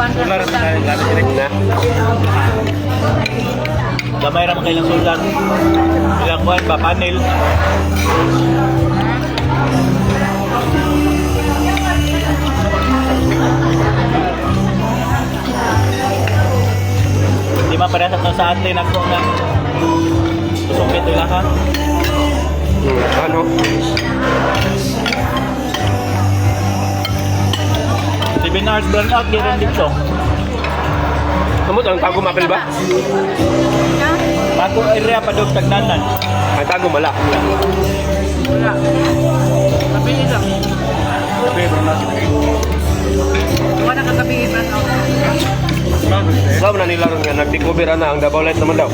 Kuan Solar ra. na gamit direct. Na. Gamay ra man kailang solar. Ilang kuan ba panel. Di man parehas atong sa atin ako nga tusok ito lang ha. Ano? 7 hours brown out giran dito. Kamot ang tago mapil ba? Bago area pa dog tagnanan. Ang tago mala. Wala. Kapili lang. Gabi, brown out. Wala ka gabi brown out. Saan na nila ron nga nag-take na ang Davao Light naman daw.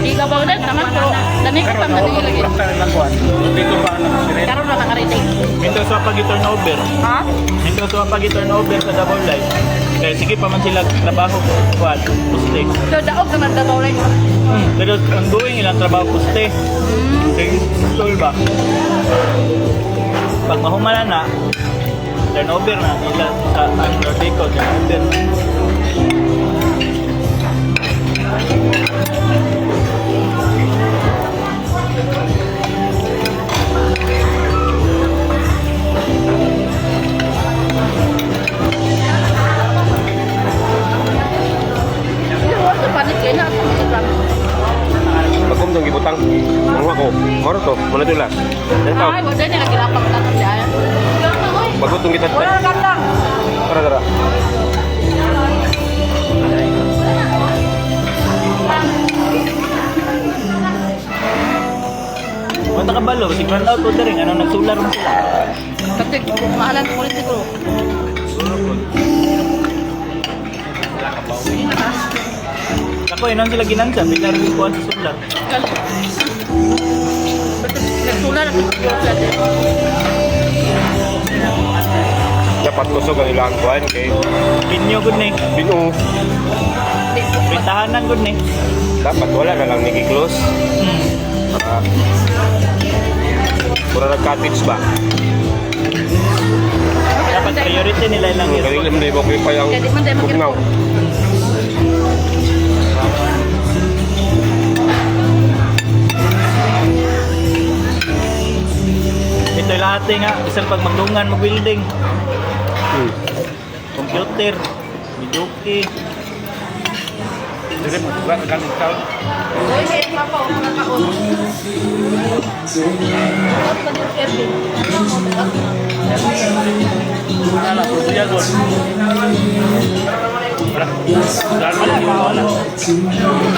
Di ka ba ulit naman pero dami ko Pero pang dali lagi. nakuha ka lang kuan. Dito pa ang sirena. Karon ra nakarating. Ito sa pag turnover. Ha? Ito sa pag turnover sa Davao Light. Kaya sige pa man sila trabaho kuan puste. So daog naman Davao Light. Pero ang doing ilang trabaho puste. Kay stall ba? Pag mahumana na, turnover na nila sa ang Nordeco, turnover. Wala sa panik kay na ako mag Pagkum tong gibutang. Ang ako, moro to, muna tula. Yan tao. Ay, wala niya nagilapang tanong siya. Bago tong Wala gitatay. na kandang. Tara tara. Wala ka balo, si brand out order rin, ano nagsular mo sila. Kasi mahalan ko rin siguro. Ako, inon sila ginansa, bigla rin kuhan sa sular. Nagsular ako siguro sa atin. Dapat kusog ang ilang kuan kay Binyo gud ni, binuo. bintahanan gud ni. Dapat wala na lang nigi-close. Para mura nag cottage ba? Dapat priority nila ilang Kaya aircon. mo na i-occupy ang Kaya di man tayo mag- bugnaw. Ito lahat eh nga, isang pag magdungan mag-building, computer, videoke, Dire mo tuga ka gamit tao. Uy, kaya pa po, mga kaon. Wala, puro gol. Wala. Wala, wala.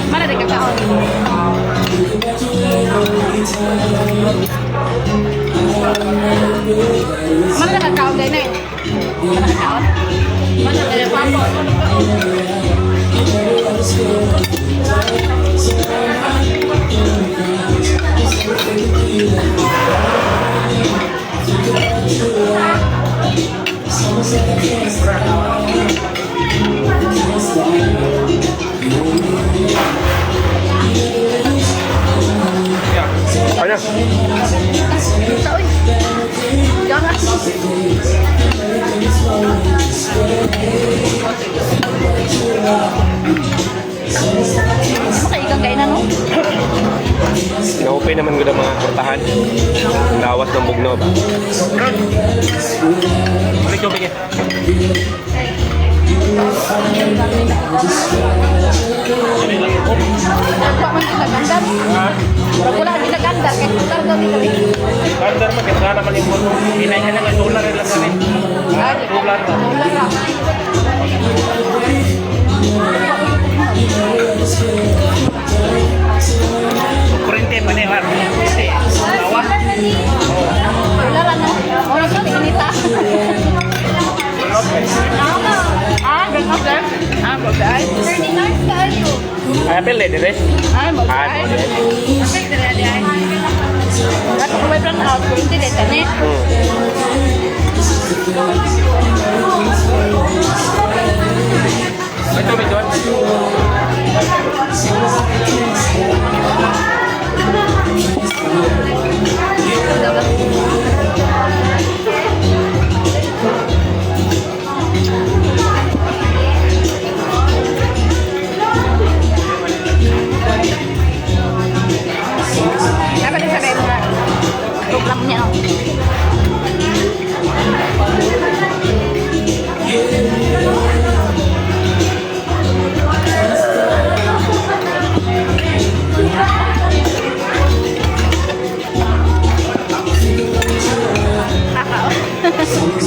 Mana di kakaon? Mana na kakaon din eh? Mana kakaon? Mana na kakaon? Ano? Sa uy. Jangan. Ano kaigang kainan no? Naupay naman gud ang mga kurtahan. Ang lawas ng bugnaw ba? Balik yung bigay. Nagwa man kita gandar. Wala kita gandar kay putar daw kita. Gandar man kita naman yung moto. Hinay ka lang solar lang kami. Solar. Wala ra. Kurente pa ni har. Kurente. Tawa. Wala ra no. Wala sa tinita. Ah, ganun ka. Ah, bagay. 39 kayo. Ay, apel eh, dire. Ay, bagay. Ah, Apel dire di ay. At kung may plan out, kung hindi dito ni. Ito, medyo. Dapat din sabihin mo. Program niya. Oh. Kakao.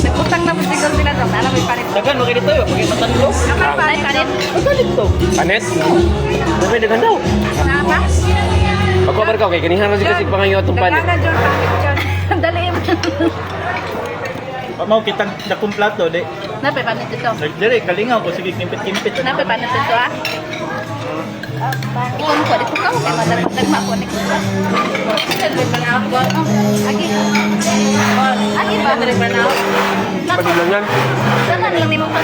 Nagutang na po siguro sila doon. Alam mo yung palit. Dagan mo dito yo, pag matanlo. Naman palit, palit. Panet? Dami daghan daw. Napa? Pagkobar ka, okay. Kanihan na si kasi pangayo atong panet. Nagana, John. Palit, John. Dali mo. Mao kitang dakong plato di. Napay palit dito. Dire kalingaw ko sige kimpit-kimpit. Napay palit dito ah. Ikaw mo ko, dito ka. Kaya madagdag ma ako. Agi. Agi ba? Pwede lang yan. Sana lang ni mo pa.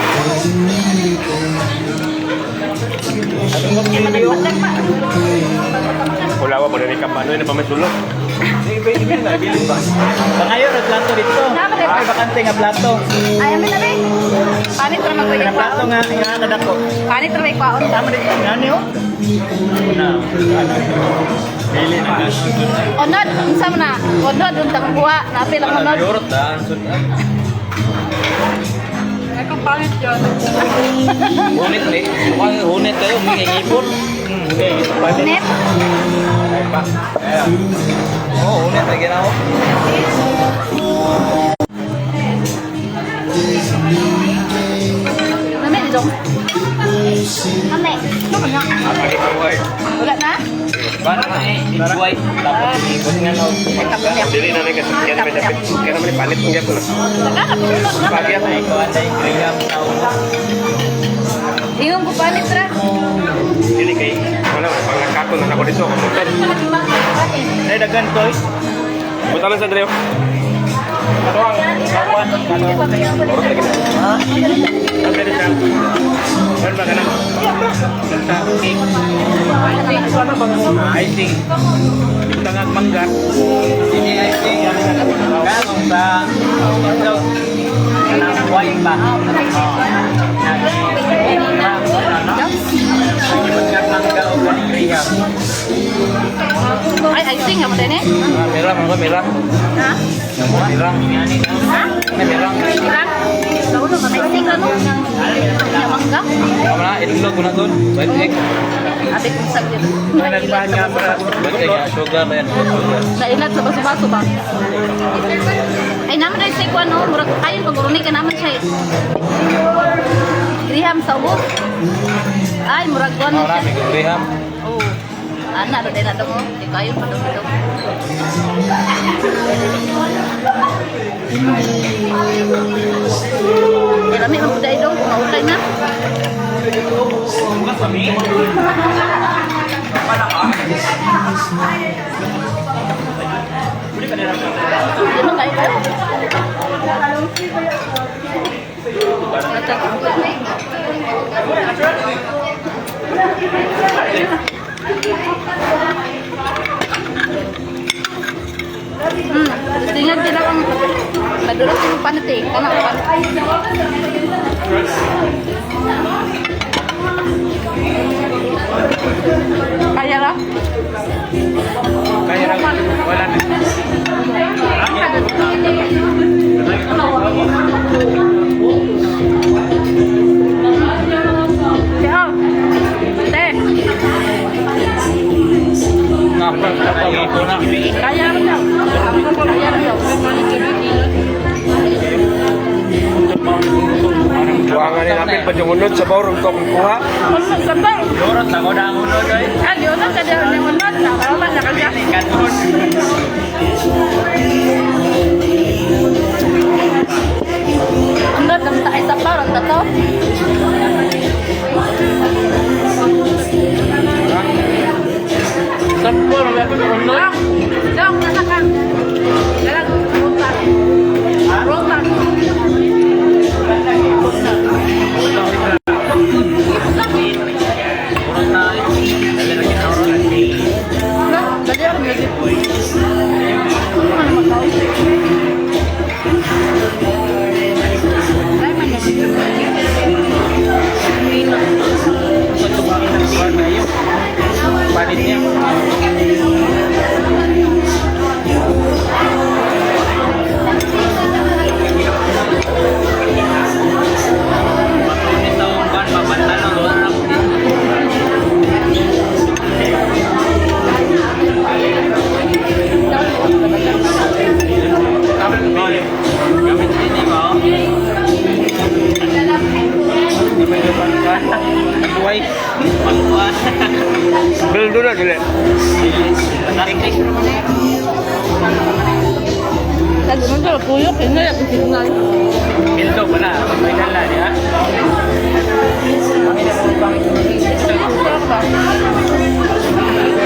Wala pa po na ni Kapano. Ano pa may sulok? Pangayo ra plato dito. Ay bakante nga plato. Ay, amin na rin. Panit ra magkuya Nga plato kwaon. nga nga kadako. Panit ra may kwaon. Tama dito nga niyo. Na. Dili na. Onod, unsa man na? Onod untang buha, napil ang onod. Ako panit yun. Hunit eh. Mukhang hunit kayo, may ngipon. Okay, palit. Net. Oo, hunit lagi na ako. Nami dong. Nami. Ay, buhay. Wala na? Parang eh, buhay. Tapos ngipon nga no. Ay, tapos niya. Dili na kasi kaya naman dapat kaya naman palit ang gyapon. Saka ka tulog na. Pagi ako. Ay ko anday graham sa ulo. Ingon ko panit ra. Dili kay wala pangakako na ako dito kamutan. Ay dagan toy. Buta lang sa Andreo. Ito ang kawan. Ha? Andreo sa. Meron ba ka na? Sa cake. Icing. Butang ang mangga. Ini icing. Kanong sa ito. Kanang wine ba? Nagibot mangga o ganing graham. Ay, ay, sing mo din eh. Merah, mangga merah. Ha? Merah. Ha? Merah. Irang? Ay, sing ano? Nya mangga? Kamu na, itlog ko na doon. White egg. Abi kong saglit. Nagbahan nga para. White egg, ah, sugar ba yan? Sugar. Nailat sa baso-baso ba? Ay, naman dahil sa ikuan, no? Murag kayon, pag-uruni ka naman siya eh. Griham sa ubos. Ay, murag kuan na siya. Marami, graham. Oo. Ana, doon na dong, oh. Di kayon pa dong dong. Ay, rami ang buday dong. Maukay na. Di man kayo kayo. Tingnan sila kung madulot yung panit eh. Kana ang panit. Kaya lang? Kaya lang, wala na. Teo. Te. Kaya lang daw. Kaya lang daw. Kuha nga ni napil pa yung unod sa bawrong to kung kuha. Unod sa ba? Yorot na ko na ang ulo doy. Ah, di unod ka daw ni unod. Nakawala na kaya. Katon. Unod ang sa isa pa ron tato. Sapor, meron unod. Dong, dong, nasa ka. Dalag, rota. Rota. Paluway. Bildo na dili. Sabi mo sa tuyok, hindi na signal. Bildo pala. May dala niya.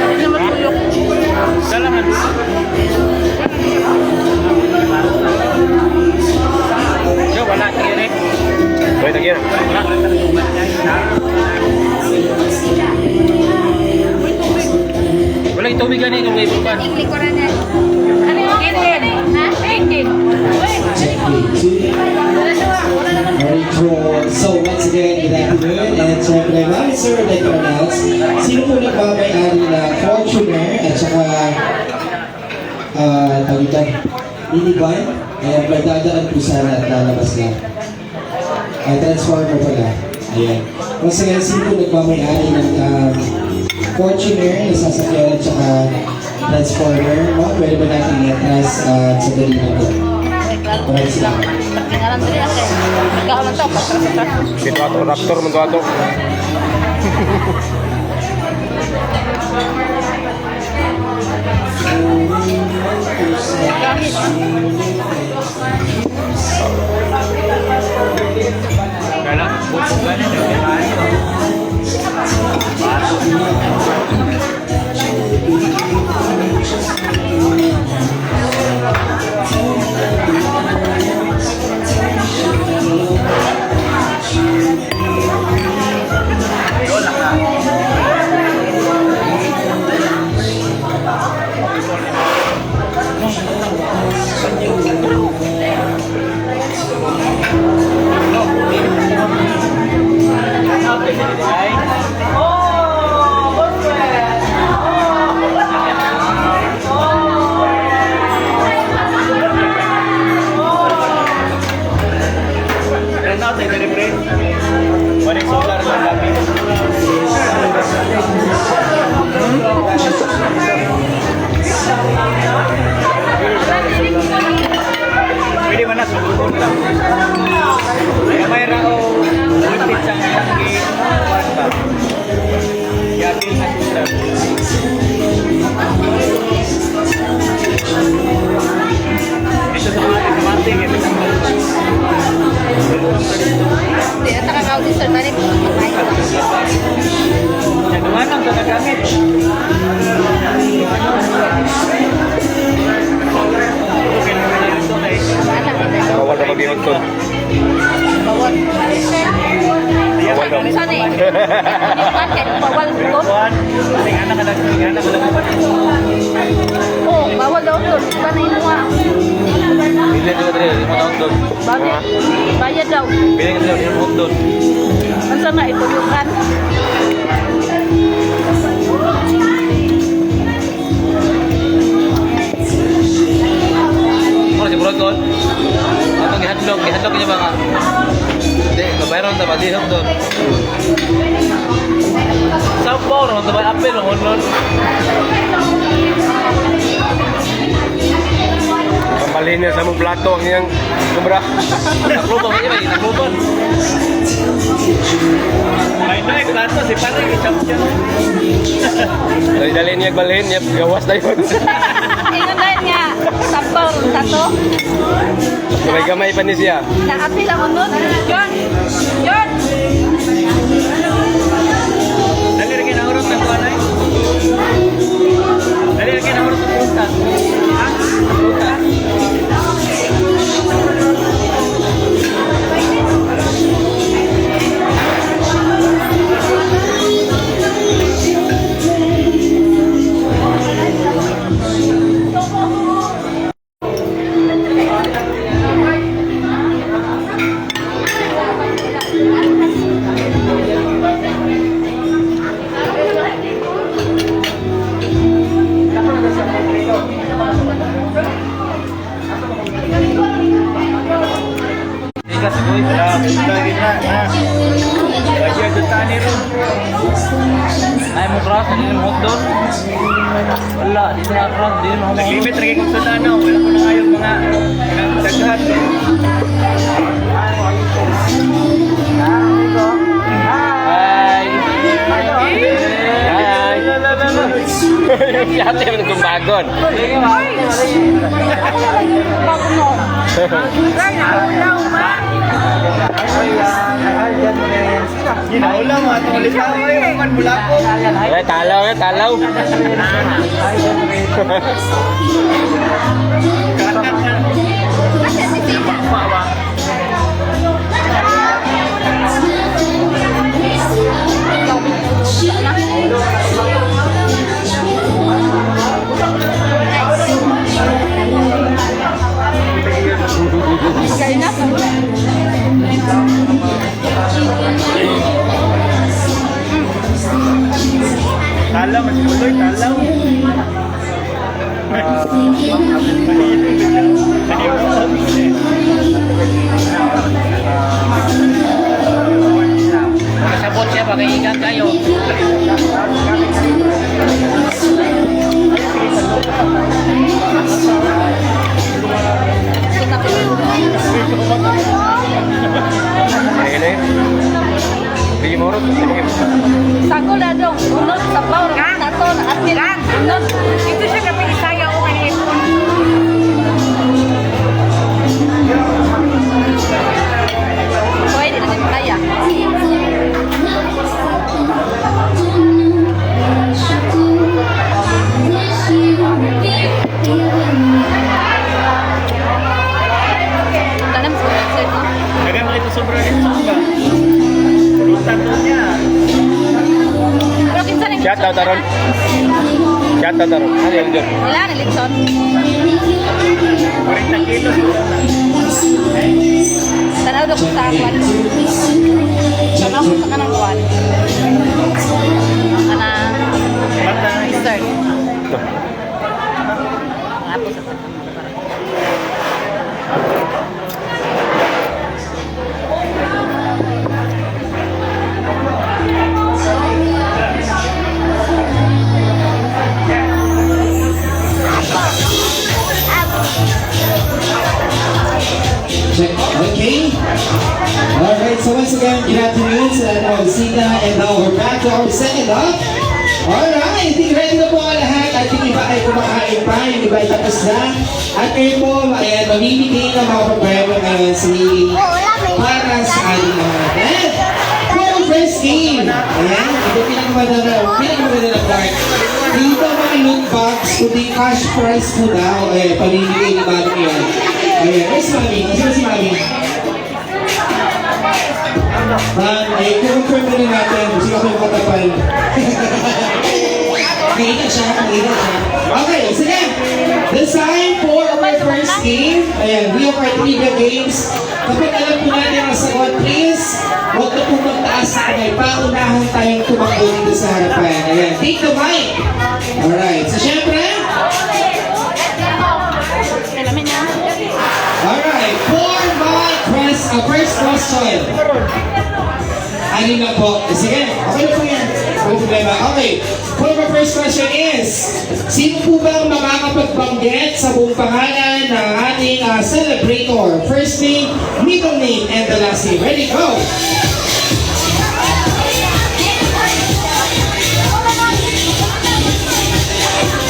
Hindi naman tuyok. Dala man. Yo, wala kiri. Wait, lagi na. Wala. Wala yung tubig gani kung may bukan. Ano yung 18? Ha? 18. Alright, so once again, good afternoon. And syempre, ma'am, sir, I'd like to announce, sino po nagmamayari na Fortuner at saka, tawag ito, minivan? Ayan, may dadaan po sana at lalabas na. Ay, Transformer pala. Ayan. Once again, sino po nagmamayari ng Fortuner na sasakyan at saka Transformer? Ma'am, pwede ba natin i-atras at sandali na po? Maraming salamat. Tingnan diri ate. Ikaw man to, patras-atras. Dito ato, Raptor man to ato. Kala, buko gani. Run out, ay delivery. Wala solar na labi. Pwede man na sugod lang. Kaya may rao voltage ang ilang gi kuan ba. Yabil na sila. Ito sa mga kamating, ito sa mga Hindi na takagaw din sir tani. Nagawa lang ito nagamit. Okay, naman ito kay Bawal na mag-ihot to. Bawal. Bawal daw. Saan eh? Bakit? Bawal to? Kuan, tingana ka lang, tingana ka lang. Oo, bawal daw to. Saan na imuha? Bili ka dre, di mo taon doon. Bakit? Bayad daw. Bili ka dre, di mo doon. Ang sama, ituyukan. Mura si Burag doon. Atong gihadlok, gihadlok niya ba nga? Di, kabayron ta ba di doon. Sa power man ta ba apel ang honlon. Pambalhin niya sa mong plato ang iyang kubra. Nakluban ba niya ba? Nakluban. May no plato si pare gi-champion. Dali-dali niya balhin niya gawas na yun. Ingon na nga. Sampaw, tato. Gamay-gamay pa ni siya. Naapil ang unod. Yon! Yon! Dali ra kinahurot ng kuan ay. Dali ra kinahurot ng prutas. Ha? Prutas. Ika si Boy. Lagi ang tani ron. Ay mo cross, hindi mo hotdog. Wala, di na cross, di mo. Naglimit ra kay sa tanaw, wala ko na kayo mga daghan. Hi. Kon. Bago mo. Ay, naulaw man. Ginaulaw mo atong ulit man mula ko. Eh, talaw eh, talaw. Kasi si Sina. Kaya na. Talaw man si Buloy, talaw. Kasabot siya, baka ingat kayo. Ayun eh. Bigyan mo rin. Sako na dong. Unod sa baw. Tato na atin. Unod. Ito siya kapag isaya o kanina. Pwede na din kaya. Tanam sa website, no? Kaya mga ito sobra rin ba? Rutan to niya. Pero kinsa ning Shout out aron. Shout out aron. Ano yun dyan? Wala na litson. 40 kilos. Tanaw daw ko sa kwan. Tanaw ko sa kanang kwan. Kanang Bata. dessert. Ito. Ako sa kanang. Check. Okay. Alright, so once again, good afternoon sa lahat ng mga bisita. And now we're back to our second half. Alright, I think ready na po ang lahat. I think iba ay kumakain pa, yung iba ay tapos na. At ngayon po, ayan, mamimigay ng mga papremyo ngayon si para sa ating mga. And for our first game, ayan, ito pinakamaganda na part. Dito mga loot box, kundi cash prize po daw. Ayan, pamimigay ni Mami yan. Ayan, where's Mami? Nasaan si Mami? Ma'am, eh, confirm muna natin kung sino yung katapal. Nakita siya, nakita siya. Okay, sige. The sign for our first game. Ayan, we have our trivia games. Kapag alam po natin ang sagot, please, huwag na po magtaas sa kamay. Paunahan tayong tumakbo dito sa harapan. Ayan, take the mic. Alright, so syempre, Kailamin niya. Alright, for my first question. Ano na po? Eh, sige, okay na po yan. Walang problema. Okay, for my first question is, sino po ba ang makakapagbanggit sa buong pangalan ng ating celebrator? First name, middle name, and the last name. Ready, go!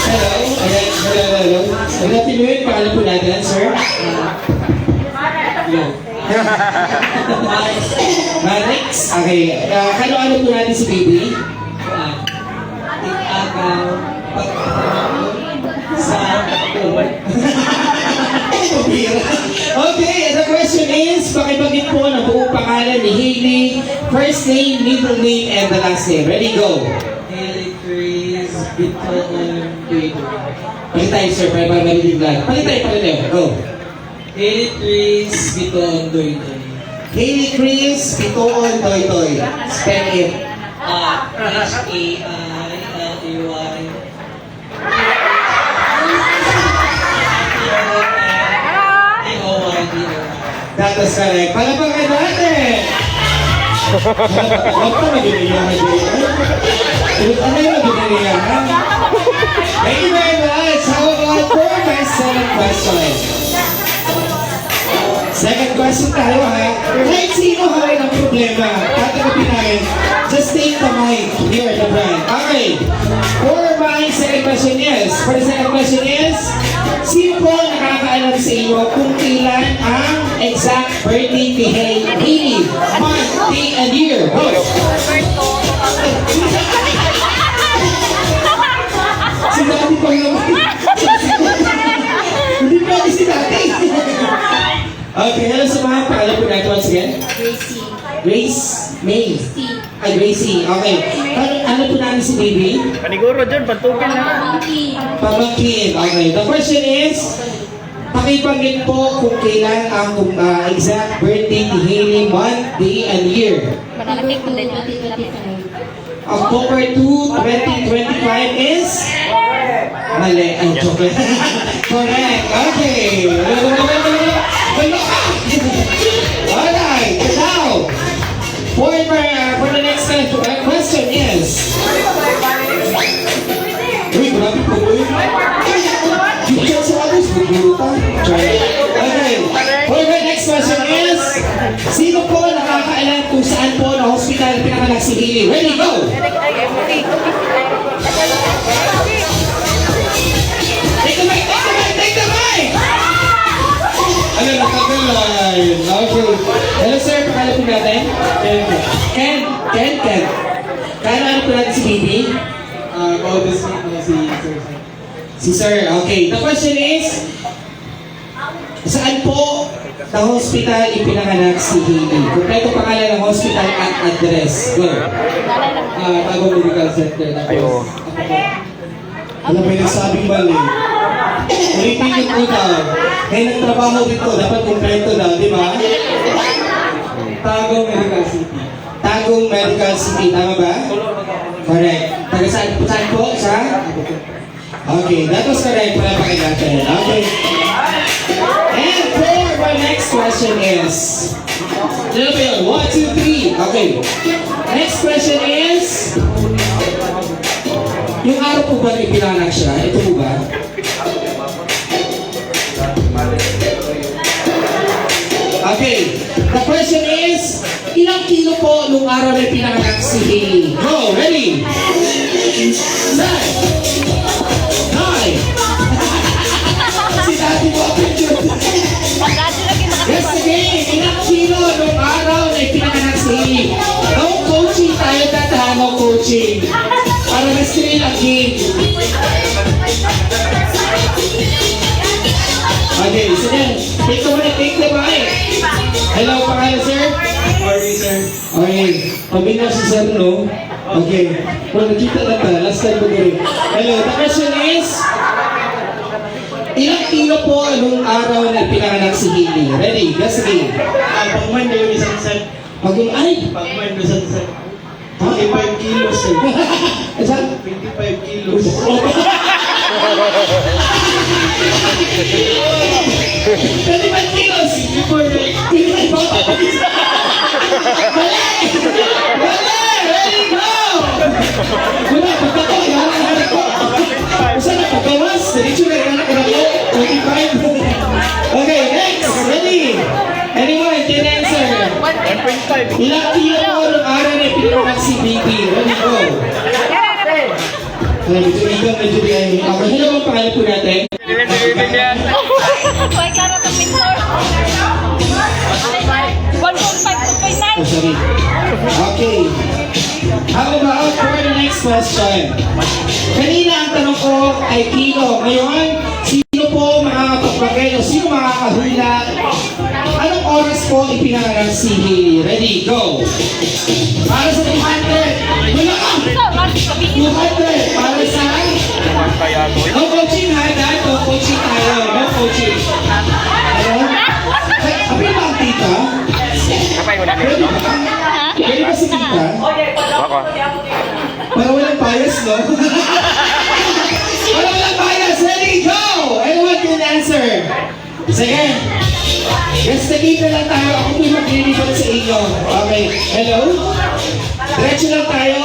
Hello, ayan, hello, hello. Good afternoon, pangalan po natin, sir. Yan. Manix? Okay. Kano-ano po natin si baby? Agaw, sa Okay, and the question is, pakibanggit po ang buong pangalan ni Hailey, first name, middle name, and the last name. Ready, go! Hailey Chris Bitoon Gator. Palit tayo, sir, para para marinig lang. Palit tayo, palit tayo. Go! Hailey Chris Bitoon Doydoy. Hailey Chris Pitoon Toy Toy. Spell it. H-A-I-L-E-Y. T-O-Y-D-O. That was correct. Palapakan natin! Huwag ka maginiyahan dito. Ano yung maginiyahan? Thank you very much. How about for my second question? Second question tayo ha. Kahit sino ha rin ang problema, tatanggapin namin. Just take the mic here, the brand. Okay. For my second For the second question is, sino po nakakaalam sa inyo kung kailan ang exact birthday ni Hailey? Month, day, and year. Go! Si Daddy pa naman. Hindi pwede si Daddy. Okay, hello sa mga pangalan po natin once again. Gracie. Grace May. C. Ay, Gracie. Okay. Ano po namin si baby? Paniguro dyan, pantugin na. Pamangkin. Pamangkin. Okay. The question is, pakibanggit po kung kailan ang exact birthday ni Hailey, month, day, and year. Manalaki ko din. 2025. October 2, 2025 is? Mali. Ay, joke lang. Correct. Okay. Wala ka! Alright. Now, for the next question is, uy, grabe po. Uy. Yung sa others, buguro pa. Okay. For the next question is, sino po nakakaalam kung saan po na hospital pinanganak si Hailey? Ready, go! Take the mic, take the mic, take the mic! Ano, natagal line. Okay. Hello sir, pangalan po natin? Ken. Ken, Ken, Ken. Kaya ano po natin si Baby? Oldest si Sir. Si sir, okay. The question is, saan po sa hospital ipinanganak si Hailey? Kompleto pangalan ng hospital at address. Go. Tagum Medical Center. Tapos, Ayo. Alam mo, may nagsabing mali. Ulitin niyo po daw. May nagtrabaho dito, dapat kompleto daw, di ba? Tagum Medical City. Tagum Medical City, tama ba? Correct. Taga saan, saan po? Sa? Okay, that was correct. Palakpakan natin. Okay. And for my next question is, ano ba yun? One, two, three. Okay. Next question is, yung araw po ba na ipinanganak siya? Ito po ba? Okay. The question is, ilang kilo po nung araw na pinanganak si Hailey? Go! Ready? Set! Nine! Si Daddy mo picture. Pagkati lagi Yes, again! Ilang kilo nung araw na pinanganak si Hailey? No coaching tayo, tata. No coaching. Para na-screen ang game. Okay, sige. Take the mic, take the mic. Hello, pangalan, sir? Sorry, sir. Okay, paminaw si sir, no? Okay. Well, nakita na ta. Last time ko rin. Hello, the question is, ilang kilo po nung araw na pinanganak si Hailey? Ready? Let's game. Pagman na yung isang set. Pag ay! Pagman yung isang set. 25 kilos, sir. Isa? 25 kilos. 25 kilos! 25. Mali! Mali! Ready, go! Wala, pagkato, harap ko. Saan na pagkawas? Diretso na yung anak ko na ko. 25. Okay, next! Ready? Anyone can answer? 1.5. Ilang kilo po nung araw na pinanganak si baby? Ready, go! Ay, medyo ikaw, medyo di ay. Okay, hello, ang pangalan po natin? Why ka na itong picture? 1.5, 2.9. Oh, sorry. Okay. How about for the next question? Kanina ang tanong ko ay kilo. Ngayon, sino po makakapagpagay o sino makakahula? Anong oras po ipinanganak si Hailey? Ready, go! Para sa 200! Wala ka! 200! Para sa... No coaching ha, Dad? No coaching tayo. No coaching. Ano? Ay, apil ba ang tita? Kapay mo namin. Pwede ba? Pwede ba si tita? Ako. Para walang bias, no? Para walang bias! Ready, go! Anyone can answer. Sige. Yes, nagkita lang tayo. Ako po yung maglilibot sa inyo. Okay. Hello? Diretso lang tayo.